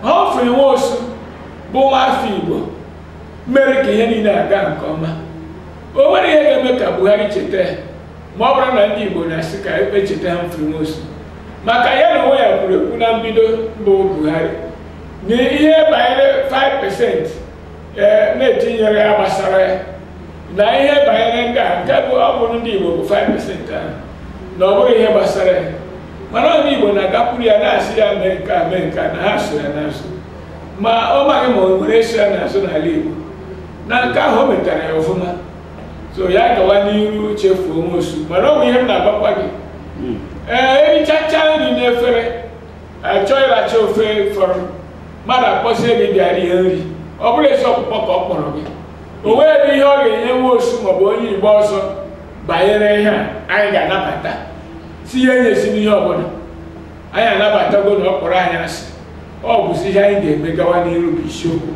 Humphrey Nwosu bụ nwa afọ Igbo mere ka ihe niile aga nke ọma. O nwere ihe ga-eme ka Buhari cheta ma ọ bụrụ na ndị Igbo na-asị ka echeta Humphrey Nwosu, maka ya na onwe ya kwuru ekwu na mbido mbụ Buhari na ihe banyere 5% na-etinyere ya gbasara ya na ihe banyere nke a nke bụ ọ bụrụ ndị Igbo bụ 5% ahụ na ọ bụghị ihe gbasara ya. Mana ndị Igbo na-agakwuru ya na-asị ya mee nke a mee nke a na ha so ya n'azụ, ma ọ maghị ma o nwere eso ya n'azụ n'ala Igbo na nke ahụ o metara ya ọfụma. So ya gawa n'iru chefuo Nwosu. Mana ọ bụ ihe m na-agbakwa gị, ee, erichacha nri n'efere achọ ịracha ofe fọrọ, mmadụ akpọzie gị bịa rie nri, ọ bụrụ ezi ọkpụkpọ ka ọ kpọrọ gị, o nweghị ihe ọ ga-enye Nwosu maọbụ onye Igbo ọzọ banyere ihe a anyị ga-anabata. Si ihe nyesi n'ihe ọbụla anyị anabatago na ọ kpọrọ anyị asị, ọ bụzi ihe anyị ga-eme gawa n'iru bụ isiokwu.